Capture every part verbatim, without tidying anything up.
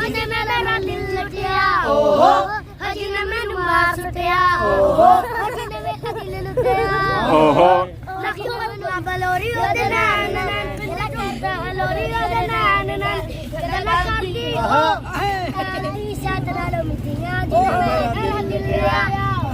حجی نے میرا دل لٹیا، اوہو۔ حجی نے مینوں مار سٹیا، اوہو۔ حجی نے میرا دل لٹیا، اوہو۔ لکھ مینوں بلوری اودے نین نین، لکھ بلوری اودے نین نین۔ گلاں کردی، اوہو۔ کردی شاید نالوں مٹھیاں، حجی نے میرا دل لٹیا،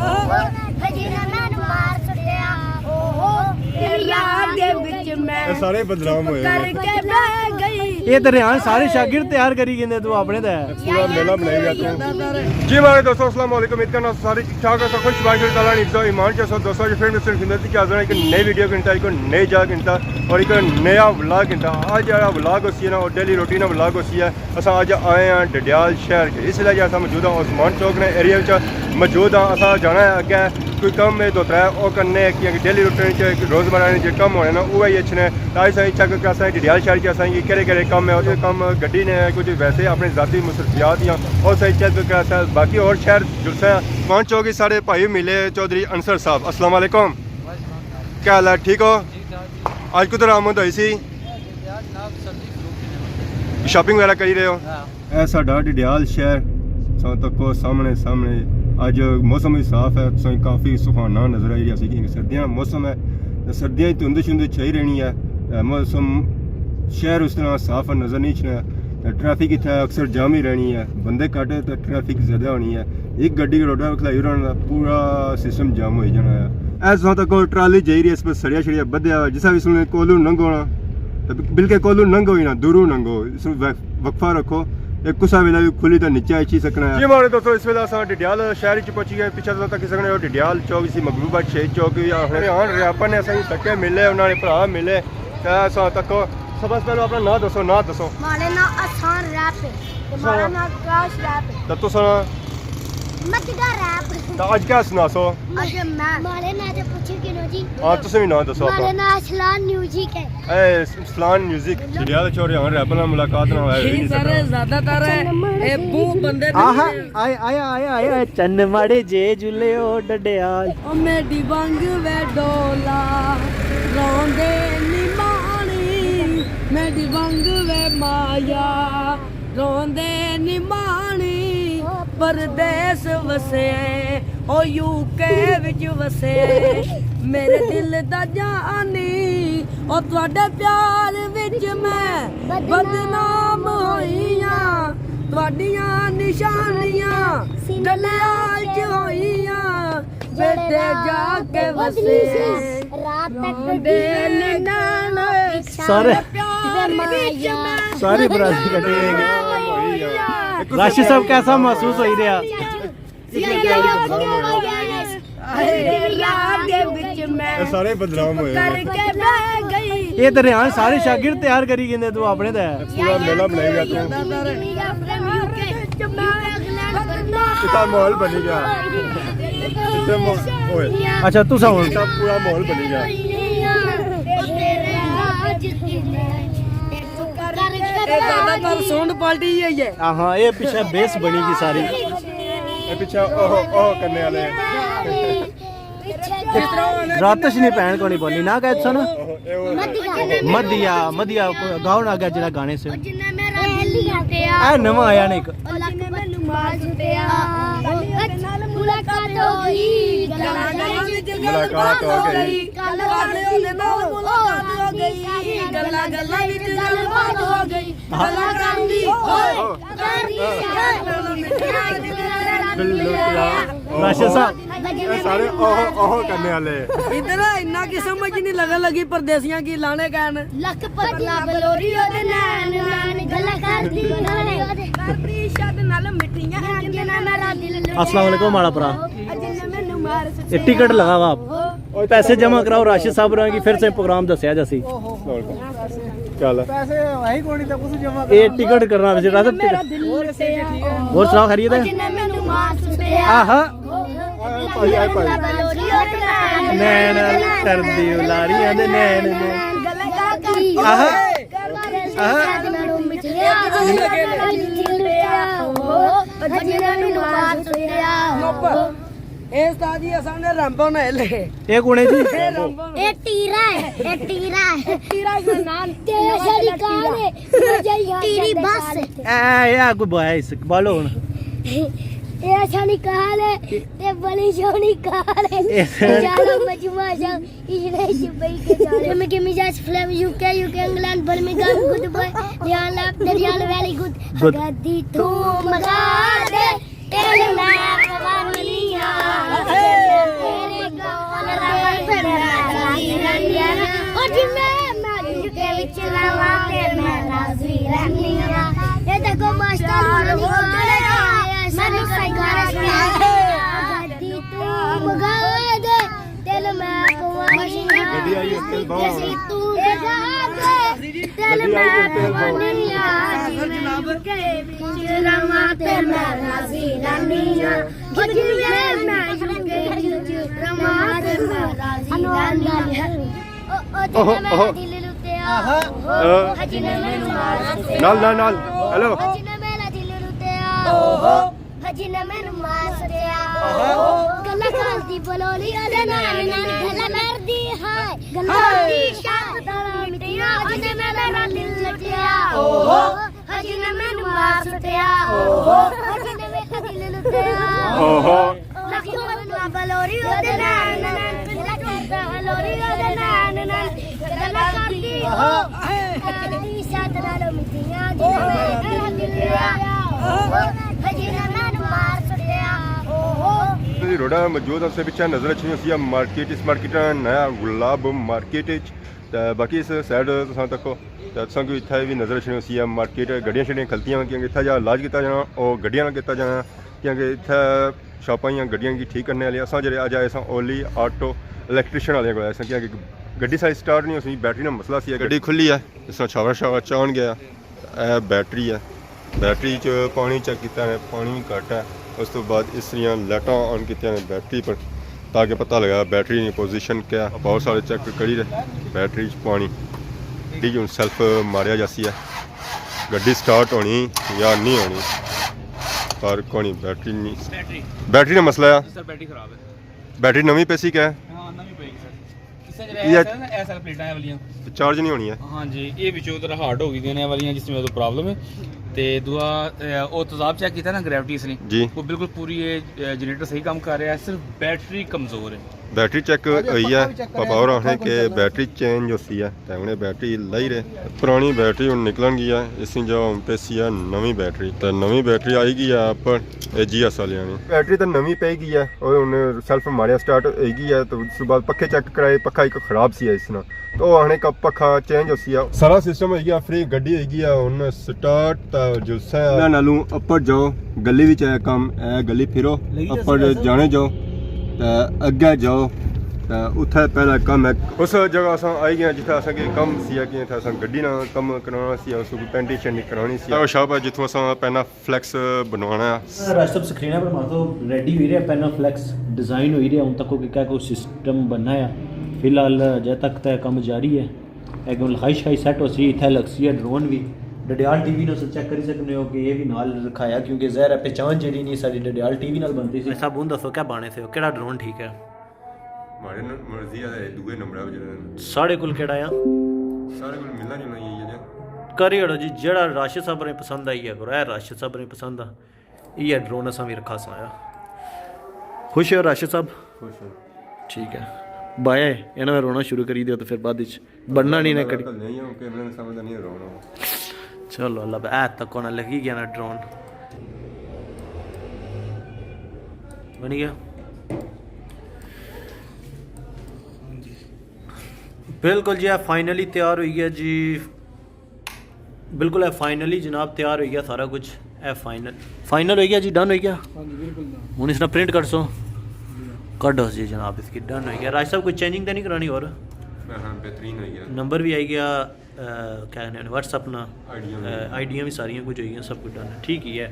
اوہو۔ حجی نے مینوں مار سٹیا، اوہو۔ تیرے یار دے وچ میں اے سارے بدنام ہوئے ہوئے۔ کر کے بہ گئی۔ اے تے ریحان سارے شاگرد تیار کری گھندے، تو اپنے تے۔ پورا میلہ بنائی گیا تو۔ جی ماڑے دوستو، السلام علیکم۔ امید کرنا سارے ٹھیک ٹھاک ہو، سب خوش باش اللہ نے حفظ و ایمان چ ہو۔ دوستو، اج پھر میں سر خدمت کی حاضر ہاں ایک نئے ویڈیو کنٹا، ایک نئے جا کنٹا اور ایک نیا ولاگ کنٹا۔ اج جڑا ولاگ ہوسی ہے نا، او ڈیلی روٹین ولاگ ہوسی ہے۔ اساں اج آئے ہاں ڈڈیال شہر چ، اس ویلے اج اساں موجود ہاں عثمان چوک نے ایریا وچ موجود ہاں۔ اساں جانا ہے اگے کوئی کم ہے دو ترے، او کرنے کیونکہ ڈیلی روٹین چ روزمرہ نے جو کم ہونے نا، اوہی اچھنے۔ تاں اساں چیک کر اساں ڈڈیال شہر چ اساں کی کہڑے کہڑے کم ہے، او کم گڈی نے کچھ ویسے اپنے ذاتی مصروفیات یا او اساں چیک کر اساں باقی اور شہر جلسے ہیں۔ عثمان چوک ہی سارے بھائی ملے چوہدری انصر صاحب، السلام علیکم۔ کیا حال ہے، ٹھیک ہو؟ اج کدھر آمد ہوئی سی؟ شاپنگ وغیرہ کری رہے ہو؟ اے ساڈا ڈڈیال شہر، تساں تکو سامنے سامنے۔ اج موسم وی صاف ہے، تساں کافی سہانا نظر آئی رہیا سی، کیونکہ سردیاں نا موسم ہے، تے سردیاں وچ دھند شند چھائی رہنی ہے۔ تے موسم شہر اس طرح صاف نظر نہیں اچھنا۔ تے ٹریفک اتھے اکثر جام ہی رہنی ہے، بندے گھٹ تے ٹریفک زیادہ ہونی ہے۔ ایک گڈی روڈا کھلائی رہنا، پورا سسٹم جام ہوئی جانا ہے۔ اے تساں تکو ٹرالی جائی رہی ہے، اس پر سڑیا شڑیا بدھیا ہوا، جسا وی سنے کولوں ننگو نا، تے بلکہ کولوں ننگو ہی نا، دوروں ننگو، اس وقت وقفہ رکھو، اے کسا ویلے وی کھلی تے نیچے اچھی سکنا ہے۔ جی ماڑے دوستو، اس ویلے اساں ڈڈیال شہر وچ پہنچی گئے، پیچھے تساں تکی سکنے ہو ڈڈیال چوک، اسی مغلوبہ شہید چوک وی آخنے۔ ریحان ریاپن نے اساں کی سکے ملے، انہاں نے بھرا ملے۔ تے اساں تکو، سب سے پہلے اپنا ناں دسو، ناں دسو۔ ماڑے ناں آسان ریپ ہے، تے ماڑا ناں کاش ریپ ہے۔ تے تساں؟ مدگا ریپ۔ تے اج کیا سناسو؟ اج میں۔ ماڑے ناں تے پوچھی کنو جی۔ ہاں، تساں وی ناں دسو اپنا۔ ماڑے ناں اسلان میوزک ہے۔ اے اسلان میوزک۔ ڈڈیال چھوڑے ہن ریپ نال ملاقات نہ ہویا، ہوئی نہیں سکنا۔ زیادہ تر ہے، اے بو بندے آہا، آئے، آئے، آئے، آئے، آئے، چن ماڑے جے جلے او ڈڈیال۔ او میڈی ونگ وے ڈولا، روندے نی مانی، میڈی ونگ وے مایا، روندے نی مانی، پردیس وسے، او یو کے وچ وسے، میرے دل دا جانی، او تہاڈے پیار وچ میں بدنام ہوئی آں، تہاڈیاں نشانیاں دنیا وچ ہوئی آں، بیٹے جا کے وسے، رات تک روندے نی نین، سارے پیار وچ میں ساری برادری کٹھی ہے۔ بدنام ہوئی آں۔ راشد صاحب، کیسا محسوس ہوئی رہیا؟ اے سارے بدنام ہوئے۔ اے تے ریحان سارے شاگرد تیار کری گھندے، تو اپنے تے۔ پورا میلہ بنائی گیا تو۔ اتھا ماحول بنی گیا۔ اتھے ماحول، اوئے۔ اچھا، تساں ہن۔ اتھا پورا ماحول بنی گیا۔ اے زیادہ تر ساؤنڈ پارٹی ہی ہے۔ ہاں، ہاں، اے پیچھے بیس بنی گئی ساری۔ اے پیچھے اوہ، اوہ کرنے والے۔ راتش نہیں پہن کونی بولی، نہ کہہ سو نا۔ اوہ، اے وہ۔ مدیا، مدیا، گاؤ نا گیا جڑا گانے سے۔ اے نواں آیا نے ایک۔ ملاقات ہوئی، گلاں گلاں وچ ملاقات ہو گئی۔ گلاں گلاں وچ گل بات ہو گئی۔ راشد صاحب۔ اے سارے اوہو، اوہو کرنے والے۔ ادھر اتنا کی سمجھ نہیں لگن لگی پردیسیاں کی لانے کہن۔ لکھ پتلا بلوری اودے نین نین، گلاں کردی نال مٹھیاں، جنہاں میرا دل لٹیا۔ السلام علیکم ماڑا بھرا۔ جنہاں مینوں مار اے ٹکٹ لگا ہوا آپ۔ پیسے جمع کراؤ راشد صاحب ہوراں کی، پھر سے پروگرام دسیا جاسی۔ کیا حال ہے؟ پیسے ہے ہی کونی تے کس جمع اے کرنا؟ ٹکٹ کرنا وچ راشد میرا ٹکٹ۔ دل لٹیا۔ اور سناؤ خیریت ہے؟ جنہاں مینوں مار سٹیا۔ آہا۔ آئے بھائی، آئے بھائی۔ نین کردی الاریاں دے نین نے۔ آہا۔ آہا۔ جنہاں مینوں مار سٹیا۔ اے استاد جی، اساں نے رمبو نے لے۔ اے کون ہے جی؟ اے رمبو۔ اے ٹیرا ہے، اے ٹیرا ہے۔ ٹیرا ہے نام۔ تے ساڑی کار ہے، ٹیری بس ہے۔ اے، اے کوئی بوائے اس، بولو ہن۔ اے ساڑی کار ہے، تے بڑی سوہنی کار ہے۔ اے سر۔ سارا مجموعہ سا اس نے اس پہ ہی کے جا رہے۔ میں کہ مزاج فلیم یو کے، یو کے انگلینڈ، برمنگھم، گڈ بوائے، ریال آپ، ریال ویری گڈ۔ گڈ۔ گدی تو مگا دے۔ تیرے میں قوانیاں، تیرے قول رہے، میں راضی رہنی ہاں۔ اور جی میں، میں یوکے وچ رہواں تے میں راضی رہنی ہاں۔ اے تے کو ماسٹر ہونے دی خبر ہے، مینوں سائیکل سنا دے۔ گدی تو مگا دے۔ تیل میں پوانی ہاں۔ گڈی آئی ہے، تیل پاؤ۔ جیسے تو جگہ دے، تیل گڈی آئی ہے، میں تیل پاؤ۔ پوانی ہاں۔ جی میں یوکے وچ رہواں تے میں راضی رہنی ہاں۔ او جی میں، میں یوکے وچ رہواں تے میں راضی رہنی ہاں۔ او، او جی اوہو، میں اوہو۔ دل لٹیا۔ آہا۔ او، او جی میں مار سٹیا۔ نال، نال، نال۔ ہیلو۔ او جی میں میرا دل لٹیا۔ اوہو۔ حجی نے مینوں مار سٹیا۔ گلا کردی بلولی اودے نال نال، گلا کردی ہائے۔ گلا کردی شاہ دانا مٹیا، حجی نے میرا دل لٹیا۔ حجی نے مینوں مار سٹیا۔ حجی نے میرا دل لٹیا۔ اوہو۔ حجی نے مینوں بلولی اودے نال نال، گلا کردا بلولی اودے نال نال۔ گلا کردی ہو، کردی شاہ دانا مٹیا، حجی نے میرا دل لٹیا۔ حجی نے مینوں مار سٹیا۔ جی روڈا موجود ہے، اس سے پیچھے نظر اچھنی ہوسی ہے مارکیٹ، اس مارکیٹ نا نیا گلاب مارکیٹ اچ۔ تے باقی اس سائیڈ تساں تکو، تے تساں کی اتھے وی نظر اچھنی ہوسی ہے مارکیٹ، گڈیاں شڈیاں کھلتیاں، کیونکہ اتھے جا علاج کیتا جانا، او گڈیاں نال کیتا جانا، کیونکہ اتھے شاپاں یا گڈیاں کی ٹھیک کرنے والے، اساں جڑے اج آئے ساں اولی آٹو الیکٹریشن والے کول آئے ساں، کیونکہ گڈی ساری سٹارٹ نہیں ہوسی، بیٹری نا مسئلہ سی، گڈی کھلی ہے، اس نا چھاورا شاورا چان گیا۔ اے بیٹری ہے، بیٹری چ پانی چیک کیتا ہے، پانی وی گھٹ ہے۔ اس تو بعد اس طرح لائٹاں آن کیتیاں نے بیٹری پر، تاکہ پتہ لگا بیٹری نی پوزیشن کیا ہے۔ پاور سارے چیک کری رہے، بیٹری چ پانی۔ ٹھیک ہے، ہن سیلف ماریا جاسی ہے، گڈی سٹارٹ ہونی یا نہیں ہونی، پر کونی بیٹری نہیں۔ بیٹری۔ بیٹری نا مسئلہ ہے۔ سر، بیٹری خراب ہے۔ بیٹری نویں پیسی کیا ہے؟ ہاں، نویں پئی سر۔ اس طرح یہ ایسا نا، ایسا پلیٹاں والیاں۔ چارج نہیں ہونی ہے۔ ہاں جی، یہ وچوں ذرا ہارڈ ہو گئی دینے والیاں، جس میں تو پرابلم ہے۔ تے دعا، اے، او تیزاب چیک کیتا نا، گریوٹی اس نے۔ جی۔ وہ بالکل پوری، اے، جنریٹر صحیح کام کر رہا ہے، صرف بیٹری کمزور ہے۔ بیٹری چیک ہوئی ہے، پاپا اور آخنے کہ بیٹری چینج ہوسی ہے۔ تے ہن اے بیٹری لائی رہے۔ پرانی بیٹری ہن نکلن گئی ہے، اس نی جگہ ہن پیسی ہے نویں بیٹری۔ تے نویں بیٹری آئی گئی ہے اپر، اے جی ایس والیاں نی۔ بیٹری تے نویں پئی گئی ہے، اور ہن سیلف ماریا سٹارٹ ہوئی گئی ہے، تو اس بعد پکھے چیک کرائے، پکھا ایک خراب سی ہے اس نا۔ تو آخنے کا پکھا چینج ہوسی ہے۔ سارا سسٹم ہوئی گیا فری، گڈی ہوئی گئی ہے ہن سٹارٹ، تے جلسہ ہے۔ انہاں نالوں اپر جاؤ، گلی وچ ہے کم، اے گلی پھرو، اپر جانے جاؤ، تے اگے جاؤ، تے اتھے پہلا کم ہے۔ اس جگہ اساں آئی گئے جتھے اساں کے کم سی کہ اتھے اساں گڈی نا کم کرانا سی، اس کو پینٹنگ شینٹنگ کرانی سی۔ او شاپ ہے جتھوں اساں پہنا فلیکس بنوانا ہے۔ راشد صاحب سکرین پر مارو، ریڈی ہوئی رہیا پہنا فلیکس، ڈیزائن ہوئی رہیا، ہن تک کوئی کیا کوئی سسٹم بننا ہے۔ فی الحال اجے تک تے کم جاری ہے۔ ایک لکھائی شکھائی سیٹ ہوسی، اتھے لگسی ہے ڈرون وی۔ ڈڈیال ٹی وی نے اسے چیک کری سکنے ہو کہ یہ بھی نال رکھایا، کیونکہ ظاہر ہے پہچان جیڑی نہیں ساری ڈڈیال ٹی وی نال بنتی سی۔ صاحب ہن دسو کیا بانے سے ہو، کیڑا ڈرون ٹھیک ہے؟ ماڑے ن-، مرضی ہے دوئے نمبر پہ جانا۔ ساڑے کول کیڑا آ؟ ساڑے کول ملنا جلنا ہی ہے جی۔ کری اڑو جی، جیڑا راشد صاحب نے پسند آئی ہے کرو، اے راشد صاحب نے پسند آ۔ یہ ڈرون اساں بھی رکھا سایا۔ خوش ہو راشد صاحب؟ خوش ہو۔ ٹھیک ہے۔ بایا ہے، انہاں میں رونا شروع کری دیو تو پھر بعد وچ بننا نہیں نہ کری۔ نہیں ہوں کہ میں سمجھدا نہیں رونا۔ چلو اللہ پہ، اے تک ہونا لگی گیا نا ڈرون۔ بنی گیا؟ بالکل جی، اے فائنلی تیار ہوئی گیا جی۔ بالکل، اے فائنلی جناب تیار ہوئی گیا سارا کچھ۔ اے فائنل، فائنل ہوئی گیا جی، ڈن ہوئی گیا۔ ہاں جی، بالکل ڈن۔ ہن اس نا پرنٹ کڈسو۔ جی۔ کڈو جی جناب، اس کی ڈن ہوئی گیا۔ راج صاحب، کوئی چینجنگ تے نہیں کرانی اور؟ ہاں، ہاں، بہترین ہوئی گیا۔ نمبر بھی آئی گیا، اے، کیا کہنے ہیں، واٹس ایپ نا، آئیڈیاں بھی۔ اے، آئیڈیاں بھی ساریاں کچھ ہوئی گیاں، سب کچھ ڈن ہے۔ ٹھیک ہی ہے۔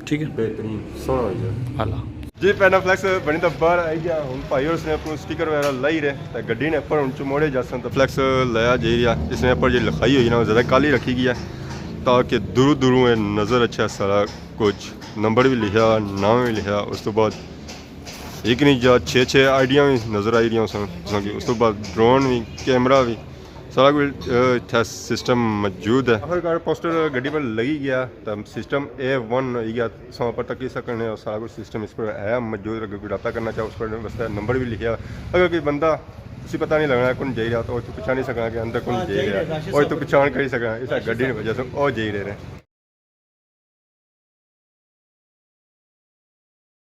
ٹھیک ہے۔ بہترین، سوہنا ہوئی گیا۔ اللہ۔ جی، پینافلیکس بنی تاں باہر آئی گیا۔ ہن بھائی اور اس نے اپنا سٹیکر وغیرہ لائی رہے، تے گڈی نے اپر ہن چموڑے جاسن تے فلیکس لایا جائی رہیا۔ اس نے اپر جی لکھائی ہوئی نا، وہ زیادہ کالی رکھی گئی ہے، تاکہ دوروں دوروں اے نظر اچھے سارا کچھ۔ نمبر بھی لکھیا، نام بھی لکھیا، اس تو بعد ایک نہیں جا چھ چھ آئیڈیاں بھی نظر آئی رہیاں سن، جس طرح کہ اس تو بعد ڈرون بھی، کیمرہ بھی، سارا کوئی اتھا سسٹم موجود ہے۔ آخرکار پوسٹر گڈی پر لگی گیا، تو سسٹم اے ون ہوئی گیا۔ سو پر تک سکنے اور سارا کچھ سسٹم اس پر ہے موجود۔ اگر کوئی رابطہ کرنا چاہو، اس پر واسطے نمبر بھی لکھیا۔ اگر کوئی بندہ اسی پتہ نہیں لگنا کون جائی رہا، تو اتھے پچھانی سکنا کہ اندر کون جائی رہا، اور اتھے پچھان کری سکنا اس گڈی نے وجہ سے او جائی رہے۔